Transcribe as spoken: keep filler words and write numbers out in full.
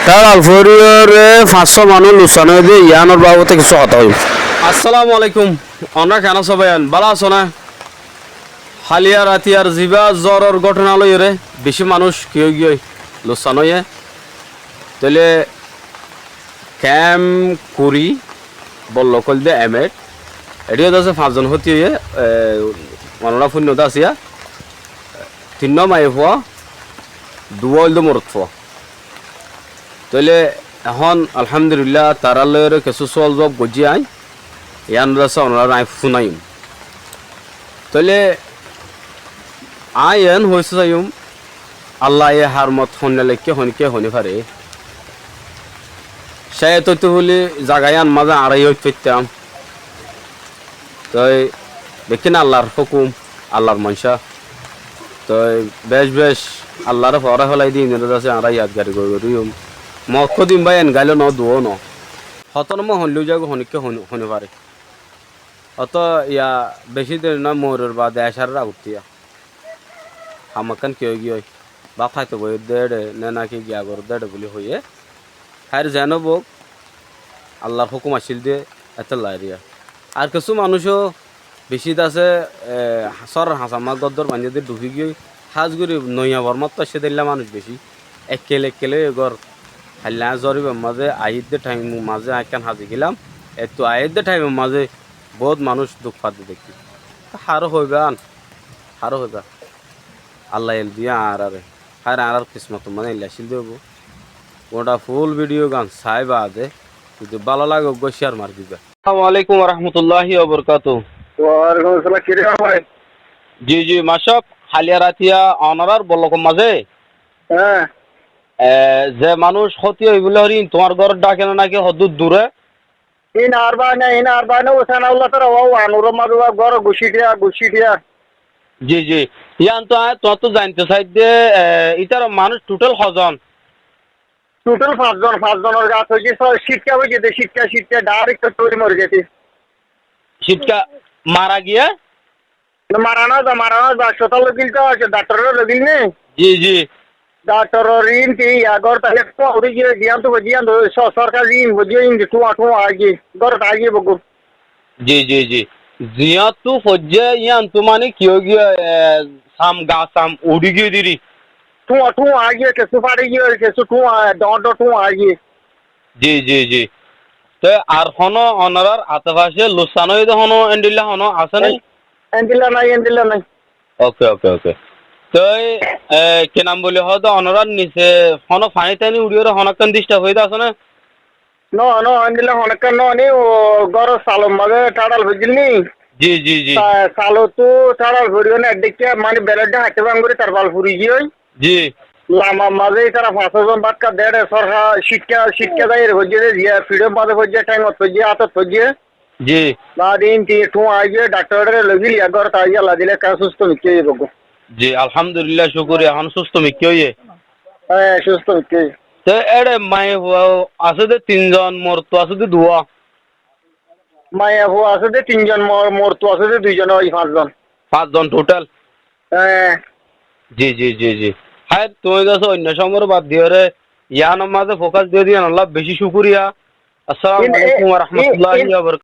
Tháral foriyoré fañs só manúic luksán óiye dé, yíanor babote kessú hotá hoiyum. Assalamu alaikum. Onora keén asó báiyain? Bála asó né? Háliya ratiyar zibá zóror góthona loiyóre bicí manúic ki óigiyoi, luksán óiye. Tóile kemp kuri, bollok óilde emet, eçé dé asé fañs zon hóti óiye, e, onora fúinno dé asé yá, tinnúa maiyafua, duwá óilde morotfua. Tóile ehón alhamdulillah tarár loiyóre kessú suwal zuwab goijjí aññí, yían dé asé onoráre aññí fúnaiyum. Tóile aññí eén hoói saiyum, Allaye har mot hoinna lekké honikká honí fare. Cáiye tói tói buli zaga yían mazé añára yóit faittám. Toi bekkín Allar hókum, Allar moncá. Toi bec bec Allaré foóra félai dí, iínoré zasé añára yadgari gorí gorí yum. Mot hódin bái en gailó noó, duwó noó. Hotó nomor hoinlé zaga honikká honi, honi fare. Hotó ya bicí din noó, moiror baade ecárar agottí ya. Ham ekkán ki óigiyoi, bát háito boiyé dé éçe, né náki giya goré dé éçe buli hoiyé. Háir zeén óuk, Allar hókum accíl dé, étolla eriya. Ar kessú manúic ó bicí dé asé, e, sóror hañsar mazé gór dór bañdí dé dhukí giyói, hás gorí Noiya Bormáttu aiccé dé éilla manúic bicí. Ekkel ekkel óiye gór. Háilla aññí zór íbar mazé aiyér dé thaimor mazé aññí ekkán hazi gílam. Ettú aiyér dé thaimor mazé boóut manúic duk fadde dekkí. Haré hoibá añár, haré hoibá. Allaye el diyé añáráre. Háir añárár kismotor mazé eilla accíl dé óibo. Goñça ful bidiyó gán sai baade zodi bála lage uggúa cíyar mari diba. Assalamu alaikum warahmatulláhi wabarkátu. Waalaikum assalam, ki re bái? Ji, ji, masaf, háliya ratiya onorár bollokor mazé, há, e, ze manúic hóti óiye buli hoór, iín tuáñr góror dháke né náki hoddúr duré? Iín añár bái na, iín añár bái na, ó Sanaulla tar, ó Anuror mazé, ó góror gucítiya, gucítiya. Ji, ji. Yían to aññí tuáñttú zainto saidde, e, ítarar manúic thuthel hozon? Thuthel fañs zon, fañs zonor gat óiye, só, cítka óiye dé, cítka, cítka, dhairek tó mori giyé dé. Cítka mara giyé? Mara no za, mara no za, haspatál loi gil to, dhaktororé loi gil né? Ji, ji. Dhaktoror iín ki ya gór, taile thuáñ uçí giyé, ziyántu foijjé yíantu, só-, sórkar iín foijjé yíantu, thuáñ, thuáñ aigiyé, górot aigiyé boggún. Ji, ji, ji. Ziyántu foijjé yíantu mani ki óigiyoi, e, sam, gas sam uçí giyói diri. Thuáñ, thuáñ aigiyé, kessú fári giyói, kessú thuáñ, dhoóñr dhoóñr thuáñ aigiyé. Ji, ji, ji. Te ar honó onorár acefacé luksán óiye dé honó endilla honó asé né? En-, endilla nái, endilla nái. Oke, oke, oke. Toi, e, ki nam buli hoó dé, onorár nise honó faní taní uçíyore honókkan disturb óiye dé asé né? No, no, endilla honókkan no ni, ó góror salor mazé tháçal foijjíl ni. Ji, ji, ji. Sa-, salottú tháçal foriyóne eddikká mani beledde háitte bangori tar bal furi giyói. Ji. Lamar mazé ítara fañs só zon bát há dé éçe sórha cítka, cítka zaiyóre foijjé dé, ziya fiçór mazé foijjé, théngot foijjé, átot foijjé. Ji. Baade iín ti thuáñ aigiyé, dhaktororé loi gil, ya górot aigiyé, Alla dile ekkán susto mikká óiye boggún. Ji, alhamdulillah, cúkuriya, ehón susto mikká óiye. Hé, susto mikká óiye. Te éçe maiyafua asé dé tin zon, morotfua asé dé duwá? Maiyafua asé dé tin zon, mor-, morotfua asé dé dui zon, ói fañs zon. Fañs zon thuthel? Hé. Ji, ji, ji, ji. Háir, tuñí dé asé oinno cómor bad diyóre, yíanor mazé fokas diyó dé yíanolla bicí cúkuriya. Assalamu alaikum warahmatulláhi wabarakátuhu.